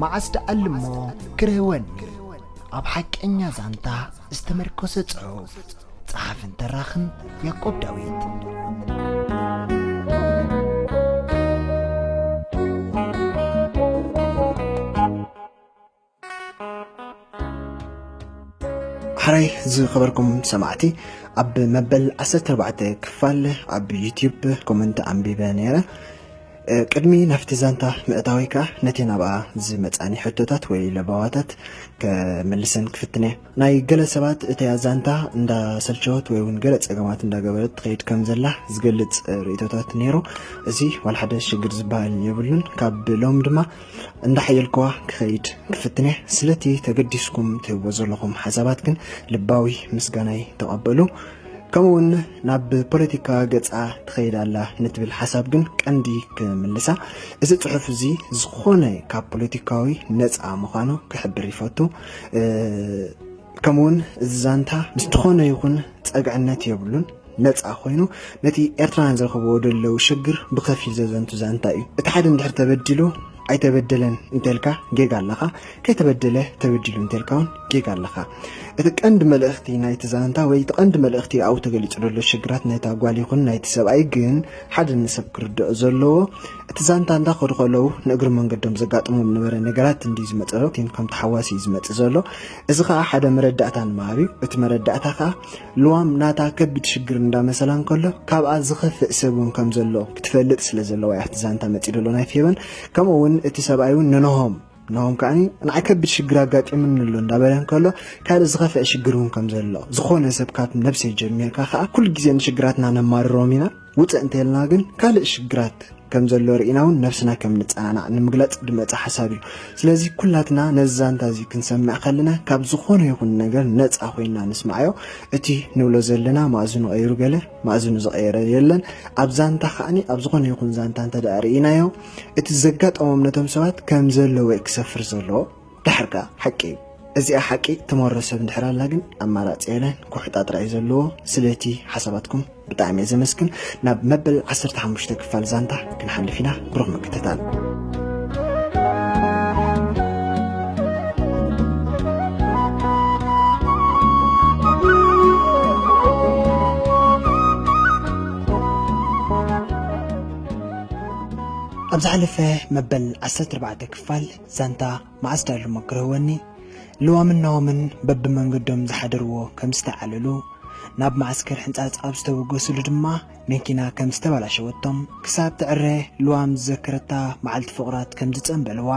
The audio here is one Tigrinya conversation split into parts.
መዓስ ደኣልሞ ክረህወኒ? ኣብ ሓቀኛ ዛንታ ዝተመርኮሰ ጽሑፍ። ጸሓፍን ተራኽን ያዕቆብ ዳዊት። ሓራይ ዝኸበርኩም ሰማዕቲ፣ ኣብ መበል ዓሰርተ ኣርባዕተ ክፋል ኣብ ዩትዩብ ኮመንት ኣንቢበ ነይረ። እ፣ ቅድሚ ናብቲ ዛንታ ምእታወይ ከኣ ነቲ ናብኣ ዝመጻኒ ሕቶታት ወይ ለባዋታት ከምልሰን ክፍትን እየ። ናይ ገለ ሰባት እታ ዛንታ እንዳሰልቸወት ወይ እውን ገለ ጸገማት እንዳገበረት ትኸይድ ከም ዘላ ዝገልጽ ርእይቶታት ነይሩ። እዚ ዋላ ሓደ ሽግር ዝበሃል የብሉን። ካብ ሎም ድማ እንዳሓየልክዋ ክኸይድ ክፍትን እየ። ስለቲ ተገዲስኩም ትህብዎ ዘለኹም ሓሳባት ግን ልባዊ ምስጋናይ ተቐበሉ። ከምኡ እውን ናብ ፖለቲካ ገጻ ትኸይድ ኣላ ንትብል ሓሳብ ግን ቀንዲ ክምልሳ፣ እዚ ጽሑፍ እዚ ዝኾነ ካብ ፖለቲካዊ ነጻ ምዃኑ ክሕብር ይፈቱ። እ፣ ከምኡ እውን እዚ ዛንታ ምስ ዝኾነ ይኹን ጸግዕነት የብሉን። ነጻ ኮይኑ ነቲ ኤርትራውያን ዝረኸብዎ ዘለዉ ሽግር ብኸፊል ዘዘንቱ ዛንታ እዩ። እቲ ሓደ እንድሕር ተበዲሉ ኣይተበደለን እንተልካ ጌጋ ኣለኻ፣ ከይተበደለ ተበዲሉ እንተልካ እውን ጌጋ ኣለኻ። እቲ ቀንዲ መልእኽቲ ናይቲ ዛንታ ወይ እቲ ቀንዲ መልእኽቲ ኣብኡ ተገሊጹ ዘሎ ሽግራት ናይታ ጓል ይኹን ናይቲ ሰብኣይ ግን ሓደ ንሰብ ክርድኦ ዘለዎ፣ እቲ ዛንታ እንዳኸዱ ከለዉ ንእግሪ መንገዶም ዘጋጥሞም ነበረ ነገራት እንድዩ ዝመጽእ ዘሎ፣ ከም ተሓዋሲ እዩ ዝመጽእ ዘሎ። እዚ ኸኣ ሓደ መረዳእታ ንምሃብ እዩ። እቲ መረዳእታ ኸኣ ልዋም ናታ ከቢድ ሽግር እንዳመሰላ እንከሎ፣ ካብኣ ዝኸፍእ ሰብ እውን ከም ዘሎ ክትፈልጥ ስለ ዘለዋ እያ ኣብቲ ዛንታ መጺኡ ዘሎ ናይ ፌበን። ከምኡ እውን እቲ ሰብኣይ እውን ንኖሆም፣ ኖሆም ከኣ ንዓይ ከቢድ ሽግር ኣጋጢሙኒ ኣሎ እንዳበለ እንከሎ፣ ካልእ ዝኸፍአ ሽግር እውን ከም ዘሎ፣ ዝኾነ ሰብ ካብ ነብሰይ ጀሚርካ ኸኣ ኩሉ ግዜ ንሽግራትና ነማርሮም ኢና። ውጽእ እንተልና ግን ካልእ ሽግራት ከም ዘሎ ርኢና እውን ነብስና ከም ንጸናናዕ ንምግላጽ ዝመጸ ሓሳብ እዩ። ስለዚ ኩላትና ነዚ ዛንታ እዚ ክንሰምዕ ከለና ካብ ዝኾነ ይኹን ነገር ነጻ ኮይና ንስምዓዮ። እቲ ንብሎ ዘለና ማእዝኑ ቀይሩ ገለ ማእዝኑ ዝቐየረ የለን። ኣብ ዛንታ ከዓኒ ኣብ ዝኾነ ይኹን ዛንታ እንተ ደኣ ርኢናዮ እቲ ዘጋጠሞም ነቶም ሰባት ከም ዘለዎ እዩ ክሰፍር ዘለዎ። ዳሕር ከኣ ሓቂ እዩ። እዚኣ ሓቂ ትመሮ ሰብ እንድሕር ኣላ ግን ኣማራጺ የለን። ኩሕጣ ጥራይ እዩ ዘለዎ። ስለቲ ሓሳባትኩም ብጣዕሚ እየ ዘመስግን። ናብ መበል ዓሰርተ ሓሙሽተ ክፋል ዛንታ ክንሓልፍ ኢና። ብሩኽ ምክትታል። ኣብ ዝሓለፈ መበል ዓሰርተ ኣርባዕተ ክፋል ዛንታ መዓስ ዳሉ መክረህወኒ፣ ልዋምን ናሆምን በብመንገዶም ዝሓደርዎ ከም ዝተዓለሉ፣ ናብ መዓስከር ሕንጻጽ ኣብ ዝተበገሱሉ ድማ መኪና ከም ዝተበላሸወቶም፣ ክሳብ ትዕረ ልዋም ዝዘከረታ መዓልቲ ፍቑራት ከም ዝጸንበልዋ፣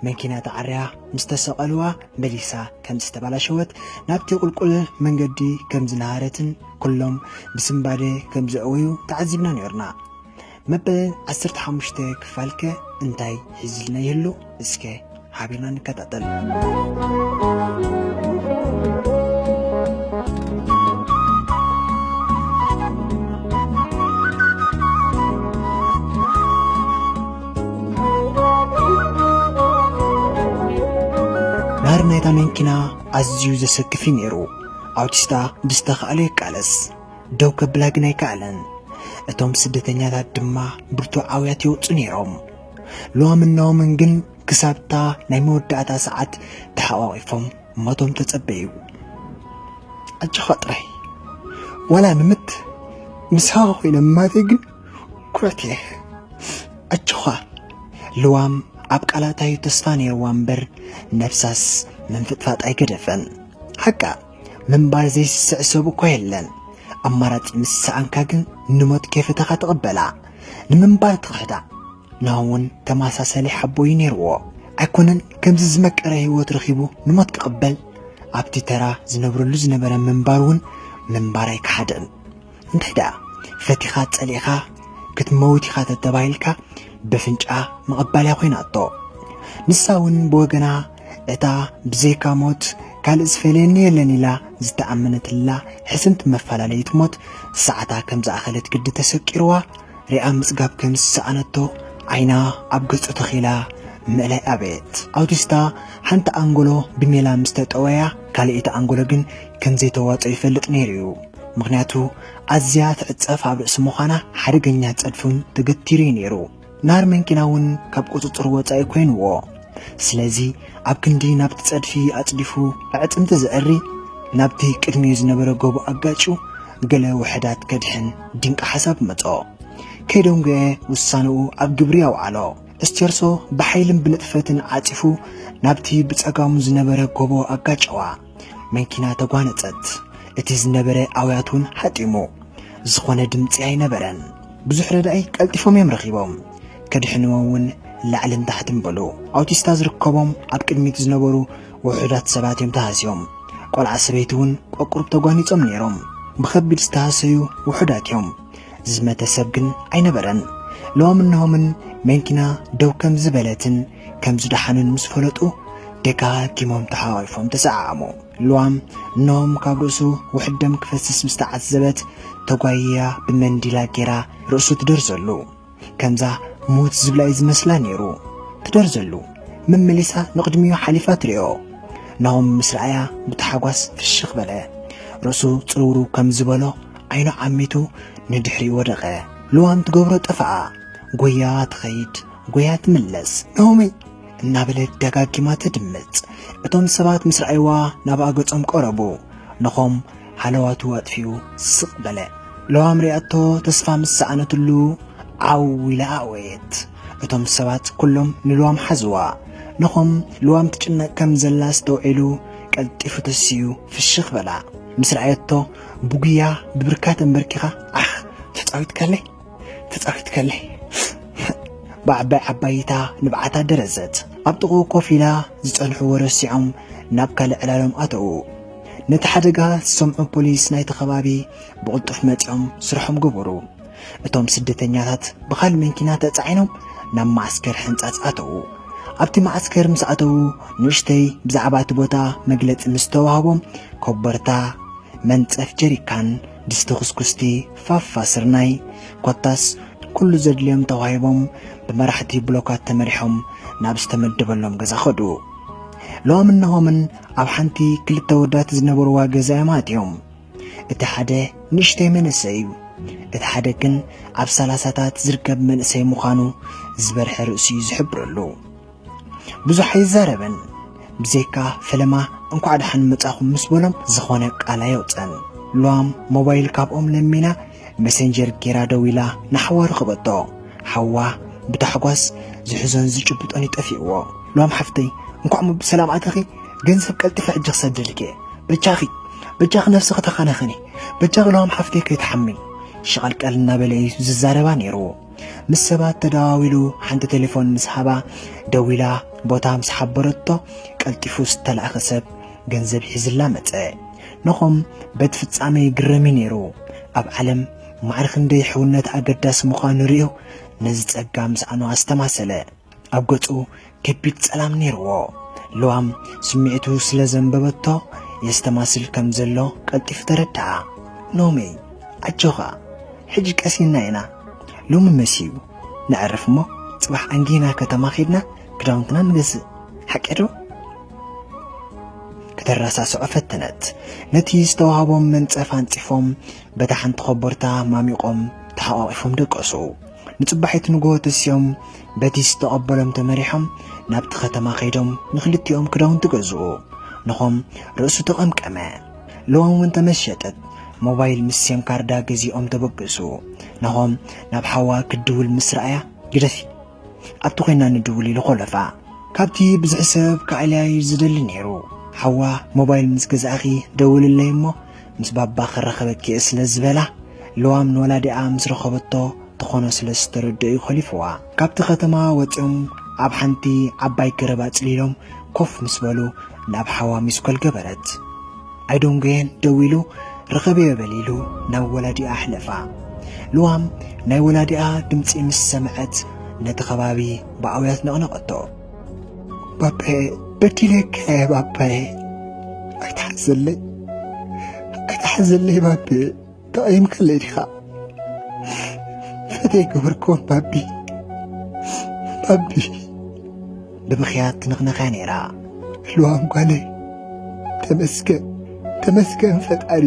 መኪና ተዓርያ ምስ ተሰቐልዋ መሊሳ ከም ዝተበላሸወት፣ ናብቲ ቁልቁል መንገዲ ከም ዝነሃረትን ኩሎም ብስንባደ ከም ዘእወዩ ተዓዚብና ነይርና። መበል ዓሰርተ ሓሙሽተ ክፋልከ እንታይ ሒዝልና ይህሉ? እስከ ሓቢርና ንከታተል። ናህሪ ናይታ መንኪና ኣዝዩ ዘሰክፍ እዩ ነይሩ። ኣውቲስታ ብዝተኻእለ ይቃለስ፣ ደው ከብላ ግን ኣይከኣለን። እቶም ስደተኛታት ድማ ብርቱዕ ኣውያት የውጹ ነይሮም። ልዋምን ናሆምን ግን ክሳብታ ናይ መወዳእታ ሰዓት ተሓቋቒፎም ሞቶም ተጸበዩ። ኣጆኻ ጥራይ፣ ዋላ ንምት ምሳኻ ኮይነ ማተይ ግን ኩዕት እየ። ኣጆኻ። ልዋም ኣብ ቃላታዩ ተስፋ ነይርዋ እምበር፣ ነብሳስ ምንፍጥፋጥ ኣይገደፈን። ሓቃ፣ ምንባር ዘይስስዕ ሰብ እኳ የለን። ኣማራጺ ምስ ሰኣንካ ግን ንሞት ከይፈተኻ ትቕበላ። ንምንባር ትኽሕዳ። ናሆም እውን ተመሳሳሊ ሓቦ እዩ ነይርዎ። ኣይኮነን ከምዚ ዝመቀረ ህይወት ረኺቡ ንሞት ክቕበል፣ ኣብቲ ተራ ዝነብረሉ ዝነበረ ምንባር እውን ምንባር ኣይከሓደን። እንታይ ደኣ፣ ፈቲኻ ጸሊእኻ ክትመውት ኢኻ ተተባሂልካ፣ በፍንጫ ምቕባል እያ ኮይናቶ። ንሳ እውን ብወገና፣ እታ ብዘይካ ሞት ካልእ ዝፈልየኒ የለን ኢላ ዝተኣመነትላ ሕስምቲ መፈላለዪት ሞት፣ ሰዓታ ከም ዝኣኸለት ግዲ ተሰቂርዋ፣ ሪኣ ምጽጋብ ከም ዝሰኣነቶ፣ ዓይና ኣብ ገጹ ተኺላ፣ ምእላይ ኣበየት። ኣውቲስታ ሓንቲ ኣንጎሎ ብሜላ ምስ ተጠወያ፣ ካልኣይቲ ኣንጎሎ ግን ከም ዘይተዋጽኦ ይፈልጥ ነይሩ እዩ። ምኽንያቱ፣ ኣዝያ ትዕጸፍ ኣብ ርእሲ ምዃና፣ ሓደገኛ ጸድፊ እውን ተገቲሩ እዩ ነይሩ። ናህሪ መንኪና እውን ካብ ቁጽጽር ወጻኢ ኮይንዎ። ስለዚ ኣብ ክንዲ ናብቲ ጸድፊ ኣጽዲፉ ኣዕጽምቲ ዘዕሪ፣ ናብቲ ቅድሚኡ ዝነበረ ጎቦ ኣጋጩ ገለ ውሕዳት ከድሕን ድንቂ ሓሳብ መጾ። ከይደንጎየ ውሳንኡ ኣብ ግብሪ ኣውዓሎ። እስቴርሶ ብሓይልን ብንጥፈትን ዓጺፉ ናብቲ ብጸጋሙ ዝነበረ ጎቦ ኣጋጨዋ። መንኪና ተጓነጸት። እቲ ዝነበረ ኣውያት እውን ሓጢሙ። ዝኾነ ድምጺ ኣይነበረን። ብዙሕ ረዳኢ ቀልጢፎም እዮም ረኺቦም። ከድሕንዎም እውን ላዕልን ታሕትን በሉ። ኣውቲስታ ዝርከቦም ኣብ ቅድሚት ዝነበሩ ውሑዳት ሰባት እዮም ተሃስዮም። ቆልዓ ሰበይቲ እውን ቆቁሩብ ተጓኒጾም ነይሮም። ብኸቢድ ዝተሃሰዩ ውሑዳት እዮም። ዝመተ ሰብ ግን ኣይነበረን። ሎዋም እነሆምን መንኪና ደው ከም ዝበለትን ከም ዝደሓኑን ምስ ፈለጡ ደጋጊሞም ተሓቋቂፎም ተሰዓዓሙ። ሎዋም እነሆም ካብ ርእሱ ውሕድ ደም ክፈስስ ምስ ተዓዘበት ተጓይያ ብመንዲላ ጌራ ርእሱ ትደርዘሉ። ከምዛ ሙት ዝብላ እዩ ዝመስላ ነይሩ። ትደርዘሉ። መመሊሳ ንቕድሚኡ ሓሊፋ ትሪኦ። ናሆም ምስ ረኣያ ብታሓጓስ ፍሽኽ በለ። ርእሱ ጽርውርው ከም ዝበሎ ዓይኑ ዓሚቱ ንድሕሪኡ ወደቐ። ልዋም ትገብሮ ጠፍኣ። ጎያ ትኸይድ፣ ጎያ ትምለስ። ናሆመይ እናበለት ደጋጊማ ተድምጽ። እቶም ሰባት ምስ ረኣይዋ ናብኣ ገጾም ቀረቡ። ናሆም ሃለዋቱ ኣጥፊኡ ስቕ በለ። ልዋም ሪኣቶ ተስፋ ምስ ሰኣነትሉ ዓው ኢላ ኣወየት። እቶም ሰባት ኩሎም ንልዋም ሓዝዋ። ናሆም ልዋም ትጭነቕ ከም ዘላ ኣስተውዒሉ ቀልጢፉ ተሲኡ ፍሽኽ በላ። ምስ ረኣየቶ ብጉያ ብብርካ ተንበርኪኻ ዓኽ ተጻዊትካለይ? ተጻዊትካለይ? ብዓባይ ዓባይታ ንብዓታ ደረዘት። ኣብ ጥቕኡ ኮፍ ኢላ ዝጸንሕዎ ረሲዖም ናብ ካልእ ዕላሎም ኣተዉ። ነቲ ሓደጋ ዝሰምዑ ፖሊስ ናይቲ ከባቢ ብቕልጡፍ መጺኦም ስርሖም ገበሩ። እቶም ስደተኛታት ብኻልእ መኪና ተጻዒኖም ናብ መዓስከር ሕንጻጽ ኣተዉ። ኣብቲ መዓስከር ምስ ኣተዉ ንእሽተይ ብዛዕባ እቲ ቦታ መግለጺ ምስ ተዋህቦም ኮበርታ፣ መንጸፍ ጀሪካን፣ ድስቲ ኩስኩስቲ፣ ፋፋ ስርናይ፣ ኮታስ ኩሉ ዘድልዮም ተዋሂቦም ብመራሕቲ ብሎካት ተመሪሖም ናብ ዝተመደበሎም ገዛ ኸዱ። ሎምን ናሆምን ኣብ ሓንቲ ክልተ ወዳት ዝነበርዋ ገዛ እዮም ኣትዮም። እቲ ሓደ ንእሽተይ መንእሰይ እዩ። እቲ ሓደ ግን ኣብ ሰላሳታት ዝርከብ መንእሰይ ምዃኑ ዝበርሐ ርእሱ እዩ ዝሕብረሉ። ብዙሕ ኣይዛረብን። ብዘይካ ፈለማ እንኳዕ ደሓን መጻኹም ምስ በሎም ዝኾነ ቃል ኣየውጸን። ሉዋም ሞባይል ካብኦም ለሚና መሰንጀር ጌራ ደዊላ ንሓዋ ረኸበቶ። ሓዋ ብታሕጓስ ዝሕዞን ዝጭብጦን ይጠፊእዎ። ሉዋም ሓፍተይ፣ እንኳዕ ሞ ብሰላም ኣተኺ። ገንዘብ ቀልጢፈ ሕጂ ክሰደልኪ እየ። በጃኺ፣ በጃኺ ነብስኺ ተኸናኸኒ። በጃኺ ሉዋም ሓፍተይ ከይትሓሚ። ሸቐልቀል እናበለ እዩ ዝዛረባ ነይሩ። ምስ ሰባት ተደዋዊሉ ሓንቲ ቴሌፎን ምስ ሃባ ደዊላ ቦታ ምስ ሓበረቶ ቀልጢፉ ዝተላእኸ ሰብ ገንዘብ ሒዝላ መጸ። ናሆም በቲ ፍጻመ ይግረም እዩ ነይሩ። ኣብ ዓለም ማዕረ ክንደይ ሕውነት ኣገዳሲ ምዃኑ ርእዩ ነዚ ጸጋ ምስኣኑ ኣስተማሰለ። ኣብ ገጹ ከቢድ ጸላም ነይርዎ። ሉዋም ስምዒቱ ስለ ዘንበበቶ የስተማስል ከም ዘሎ ቀልጢፉ ተረድኣ። ኖሚ፣ ኣጆኻ፣ ሕጂ ቀሲንና ኢና። ሎሚ መሲዩ፣ ነዕርፍ እሞ ጽባሕ ኣንጊና ከተማ ኸድና ክዳውንትና ንገዝእ። ሓቂ ዶ? ከተረሳስዖ ፈተነት። ነቲ ዝተዋህቦም መንጸፍ ኣንጺፎም በታ ሓንቲ ኾቦርታ ማሚቖም ተሓቋቒፎም ደቀሱ። ንጽባሒቱ ንግሆ ተሲኦም በቲ ዝተቐበሎም ተመሪሖም ናብቲ ከተማ ከይዶም ንኽልቲኦም ክዳውንቲ ገዝኡ። ናሆም ርእሱ ተቐምቀመ። ሉዋም እውን ተመሸጠት። ሞባይል ምስ ሴም ካርዳ ገዚኦም ተበገሱ። ናሆም ናብ ሓዋ ክድውል ምስ ረኣያ፣ ግደፊ፣ ኣብቲ ኮይና ንድውል ኢሉ ኮለፋ። ካብቲ ብዙሕ ሰብ ክኣልያ እዩ ዝደሊ ነይሩ። ሓዋ ሞባይል ምስ ገዛእኺ ደውልለይ እሞ ምስ ባባ ክራኸበኪ እየ ስለ ዝበላ፣ ሉዋም ንወላዲኣ ምስ ረኸበቶ ትኾኖ ስለ ዝተረድኦ እዩ ኮሊፍዋ። ካብቲ ከተማ ወጺኦም ኣብ ሓንቲ ዓባይ ገረብ ኣጽሊሎም ኮፍ ምስ በሉ ናብ ሓዋ ሚስኮል ገበረት። ኣይደንጎየን ደዊሉ ርኸብዮ በል ኢሉ ናብ ወላዲኣ ኣሕለፋ። ሉዋም ናይ ወላዲኣ ድምጺ ምስ ሰምዐት ነቲ ከባቢ ብኣውያት ነቕነቐቶ። ባባየ፣ በዲለካ እየ ባባየ። ኣይትሓዘለይ፣ ኣይትሓዘለይ ባባየ። ተቐይምካለይ ዲኻ? ፈትየ ገበርክዎን ባቢ፣ ባቢ። ብብኽያት ትንኽነኻ ነይራ። ሉዋም ጓለይ፣ ተመስገን፣ ተመስገን ፈጣሪ።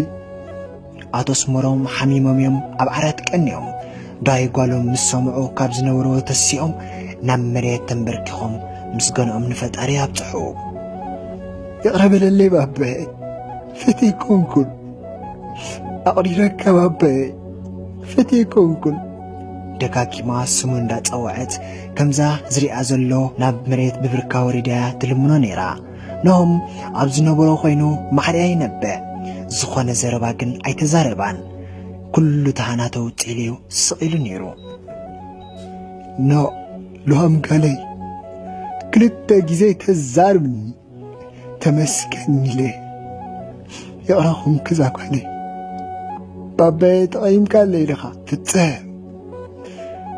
ኣቶ ኣስመሮም ሓሚሞም እዮም ኣብ ዓራት ቀንዮም። ዳይ ጓሎም ምስ ሰምዑ ካብ ዝነበርዎ ተሲኦም ናብ መሬት ተንበርኪኾም ምስጋናኦም ንፈጣሪ ኣብጽሑ። ይቕረ በለለይ ባባየ፣ ፍትይ ኮንኩን። ኣቕዲረካ ባባየ፣ ፍትይ ኮንኩን። ደጋጊማ ስሙ እንዳጸወዐት፣ ከምዛ ዝሪኣ ዘሎ ናብ መሬት ብብርካ ወሪዳ እያ ትልምኖ ነይራ። ኖሆም ኣብ ዝነበሮ ኮይኑ ማዕረያ ይነብዕ። ዝኾነ ዘረባ ግን ኣይተዛረባን። ኩሉ ተሃናተው ጺልዩ ስቕ ኢሉ ነይሩ። ኖ፣ ሎሃም ጋለይ፣ ክልተ ግዜ ተዛርብኒ። ተመስገን ኢለ። ይቕረ ኹንኪ እዛ ጓለይ። ባባየ ተቐይምካለይ ዲኻ? ፍጽም፣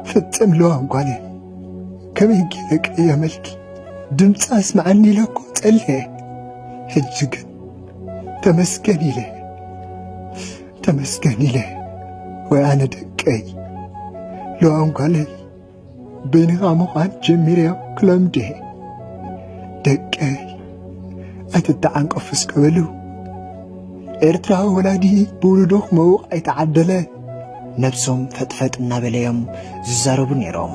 ፍጽም ሎሃም ጓለይ። ከመይ ገይረ ቀየመልኪ? ድምጻ ኣስምዓኒ ኢለ እኮ ጸልየ። ሕጂ ግን ተመስገን ኢለ። ተመስገን ኢለ። ወይ ኣነ ደቀይ። ሎሃም ጓለይ። በይንኻ ምዃን ጀሚረዮ ክለምደ። ደቀይ፣ ኣይትተዓንቀፉ እስከ በሉ። ኤርትራዊ ወላዲ ብውሉዱ ክመውቕ ኣይተዓደለ። ነብሶም ፈጥፈጥ እናበለዮም ዝዛረቡ ነይሮም።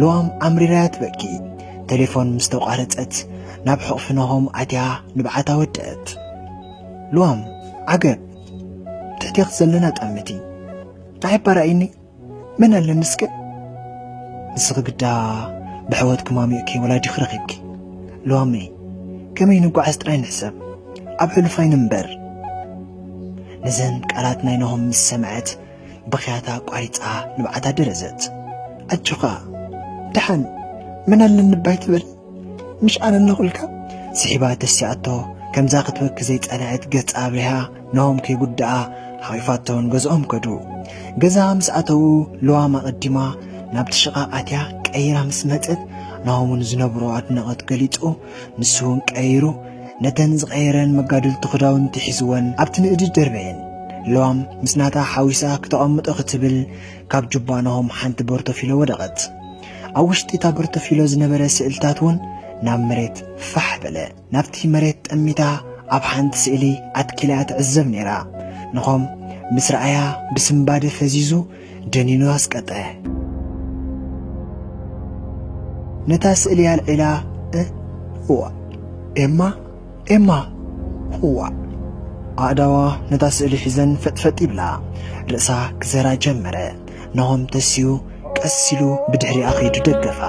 ልዋም ኣምሪራ እያ ትበኪ። ቴሌፎን ምስ ተቋረጸት፣ ናብ ሕቑፊ ኖሆም ኣትያ ንብዓታ ወደአት። ልዋም፣ ዓገብ፣ ትሕቴኽ ዘለና ጠምቲ። ንዓይ ባራእይኒ መን ኣለኒ እስከ? ንስኺ ግዳ ብሕወት ክማሚእኪ ወላዲኺ ረኺብኪ። ልዋመይ፣ ከመይ ንጓዓዝ ጥራይ ንሕሰብ፣ ኣብ ሕሉፍ ኣይንንበር። ነዘን ቃላት ናይ ኖሆም ምስ ሰምዐት፣ ብኽያታ ኣቋሪጻ ንብዓታ ደረዘት። ኣጆኻ፣ ደሓን መን ኣለኒ እባ ኣይትበል፣ ምሽ ኣነ ኣለኹልካ። ስሒባ ተሲኣቶ፣ ከምዛ ክትበኪ ዘይጸንዐት ገጻ ኣብሪሃ፣ ኖሆም ከይጉድኣ ሓቒፋቶም ገዝኦም ከዱ። ገዛ ምስ ኣተዉ፣ ልዋም ኣቐዲማ ናብቲ ሽቓቕ ኣትያ ቀይራ ምስ መጸት፣ ኖሆም እውን ዝነብሮ ኣድናቖት ገሊጹ፣ ንሱ እውን ቀይሩ፣ ነተን ዝቐየረን መጋድልቲ ክዳውንቲ ሒዝወን ኣብቲ ንእዲ ደርበየን። ልዋም ምስ ናታ ሓዊሳ ክተቐምጦ ክትብል፣ ካብ ጁባ ኖሆም ሓንቲ በርቶፊሎ ወደቐት። ኣብ ውሽጢ እታ በርቶፊሎ ዝነበረ ስእልታት እውን ናብ መሬት ፋሕ በለ። ናብቲ መሬት ጠሚታ ኣብ ሓንቲ ስእሊ ኣትኪላ ትዕዘብ ነይራ። ኖሆም ምስ ረኣያ ብስንባደ ፈዚዙ ደኒኑ ኣስቀጠ። ነታ ስእሊ ኣልዒላ፣ "እ፣ እዋ፣ ኤማ፣ ኤማ፣ እዋ." ኣእዳዋ ነታ ስእሊ ሒዘን ፈጥፈጥ ይብላ። ርእሳ ክዘራ ጀመረ። ኖሆም ተሲኡ ቀስ ኢሉ ብድሕሪኣ ከይዱ ደገፋ።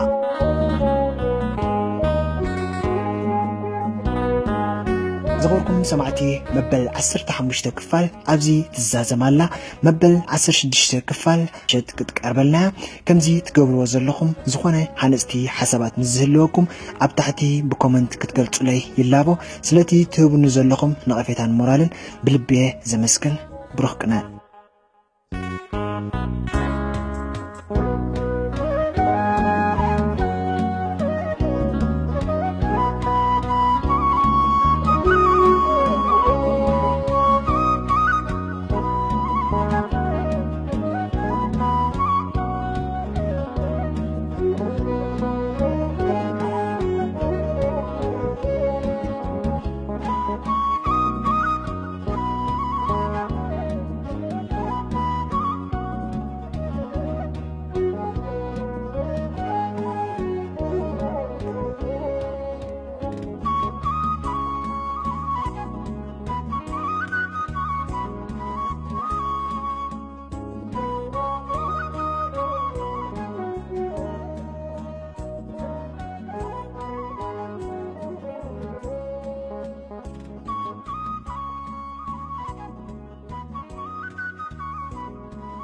ዝኸበርኩም ሰማዕቲ፣ መበል ዓሰርተ ሓሙሽተ ክፋል ኣብዚ ትዛዘም ኣላ። መበል ዓሰርተ ሽዱሽተ ክፋል ምሸት ክትቀርበልና እያ። ከምዚ ትገብርዎ ዘለኹም ዝኾነ ሃነጽቲ ሓሳባት ምስ ዝህልወኩም ኣብ ታሕቲ ብኮመንት ክትገልጹለይ ይላቦ። ስለቲ ትህቡኒ ዘለኹም ነቐፌታን ሞራልን ብልቢ እየ ዘመስግን። ብሩኽ ቅነ።